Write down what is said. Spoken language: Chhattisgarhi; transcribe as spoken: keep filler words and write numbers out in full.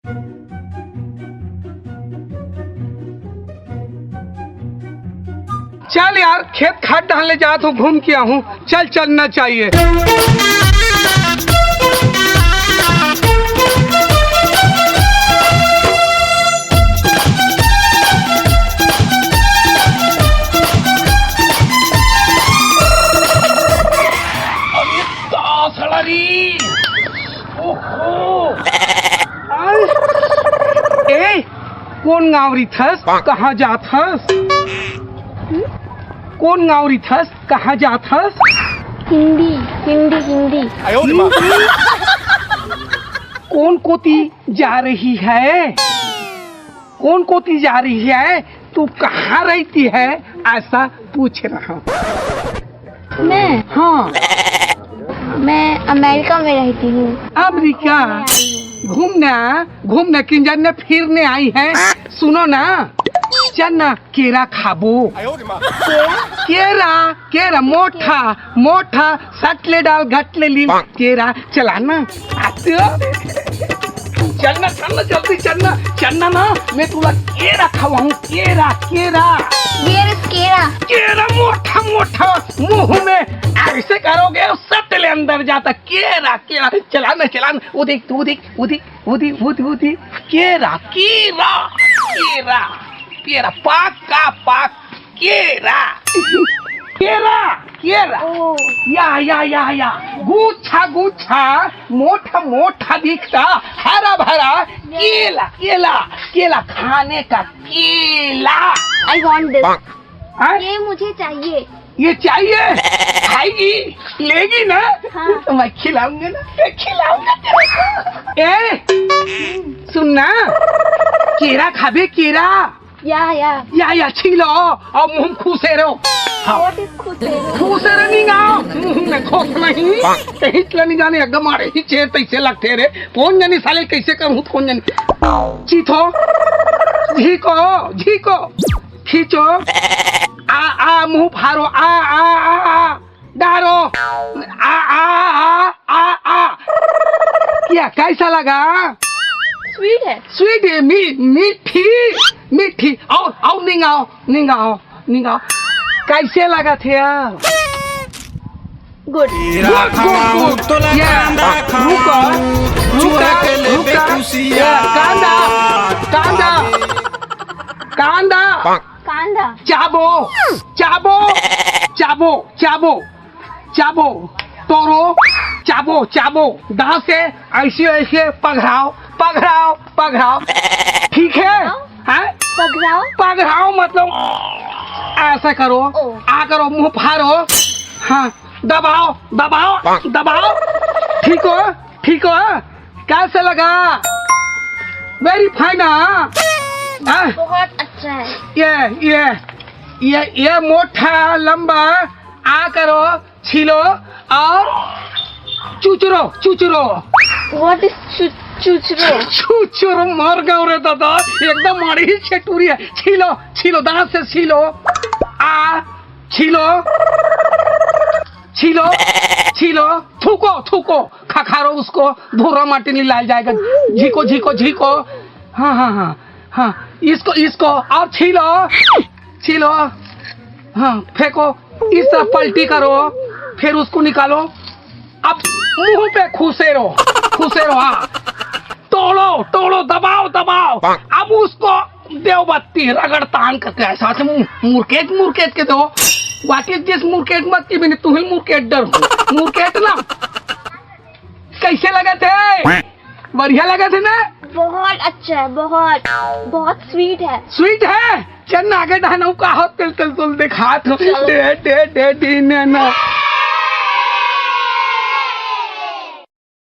चल यार, खेत खार डहन ले जात हूँ, घूम के आहूँ। चल, चलना चाहिए। अरे, तासड़ा री। ओहो। आय। ए, कोन गाँव रिथस? कहाँ जात हस? कोन गाँव रिथस? कहाँ जात हस? हिंदी, हिंदी, हिंदी। कोन कोती जा रही है? कोन कोती जा रही है? तू कहाँ रहती है? ऐसा पूछ रहा हूँ। मैं? हाँ। मैं अमेरिका में रहती हूँ। अमेरिका? घूमना, घूमना, किंजरने फिरने आई है। सुनो ना, चल ना, केरा खाबो। केरा, केरा, मोठा, मोठा, सट ले डाल, गट ले लीन, केरा, चला ना। चल ना, चल ना, जल्दी चल ना, चल ना ना, मैं तुला केरा खवाऊँ, केरा, केरा। Where is केरा? केरा मोठा मोठा, मुंह में ऐसे करोगे, सट ले अंदर जाता, केरा, केरा, चला ना, चला ना, वो देख, वो देख, वो देख, वो देख, वो देख, वो देख, केरा, केरा, केरा, केरा, पाका, पाक, केरा, केरा, केरा। ओ। या, या, या, या। गुच्छा, गुच्छा, मोठा, मोठा दिखता, हरा भरा, केला, केला, केला, खाने का केला। I want this। हाँ? ये मुझे चाहिए। ये चाहिए? खाएगी? लेगी ना? हाँ। तो मैं खिलाऊंगा ना, मैं खिलाऊंगा तेरे को। ए, सुन ना, केरा खाबे, केरा। या, या। या, या, छीलो, अउ मुंह खुसेरो। हाँ। What is खुसेरो? खुसेरो निंगाओ, मुंह में खोस नहीं। कहीं चला नहीं जाने, एकदम मारे ही चेर तैसे लगते रे। कौन जानी साले कैसे करूँ, कौन जानी। चीथो, झीको, झीको, खींचो। आ, आ, मुंह फारो, आ, आ, आ, आ। डारो। आ, आ, आ, आ, आ। क्या, कैसा लगा? Sweet है। Sweet है, मी-, मीठी, मीठी। अउ, अउ निंगाओ, निंगाओ, निंगाओ। कैसे लगा थे आप? Good। Good, good, good। या, रुको, रुका, रुका। या, कांदा, कांदा, कांदा। कांदा। चाबो, चाबो, चाबो, चाबो। चाबो, तोड़ो, चाबो, चाबो, दांत से ऐसे, ऐसे पघराओ, पघराओ, पघराओ। ठीक है? पघराओ? हैं? पघराओ? पघराओ मतलब ऐसा करो, ओ। आ करो, मुंह फाड़ो, हाँ, दबाओ, दबाओ, दबाओ। ठीक हो? ठीक हो? कैसे लगा? Very fine, हाँ? हाँ? बहुत अच्छा है। ये, ये, ये, ये मोटा, लंबा, आ करो, छीलो और चुचरो, चुचरो। What is चु-, चुचरो? चुचरो मर गयो रे दादा, एकदम माड़ी ही छेटूरी है। छीलो, छीलो, दांत से छीलो। आ, छीलो, छीलो, छीलो, थूको, थूको, खखारो उसको, धूरा माटी नहीं लाया जाएगा। झीको, झीको, झीको। हाँ, हाँ, हाँ, हाँ, इसको, इसको, और छीलो। छीलो, हाँ, फेंको, इस तरह पलटी करो, फिर उसको निकालो। अब मुंह पे खुसेरो, खुसेरो, हाँ, तोड़ो, तोड़ो, दबाओ, दबाओ। अब उसको देव बत्ती रगड़ तान करके ऐसा से मु-, मुरकेट, मुरकेट के दो। What is this मुरकेट? मत की मैंने तुम्हें मुरकेट डर, मुरकेट ना। कैसे लगा थे? बढ़िया लगा थे ना? बहुत अच्छा है, बहुत, बहुत sweet है। Sweet है? चल ना आगे डहन अउ का हो, तिल तिल तुल दिखात हो। चलो। डे, डे, डे, डी, ने, ना।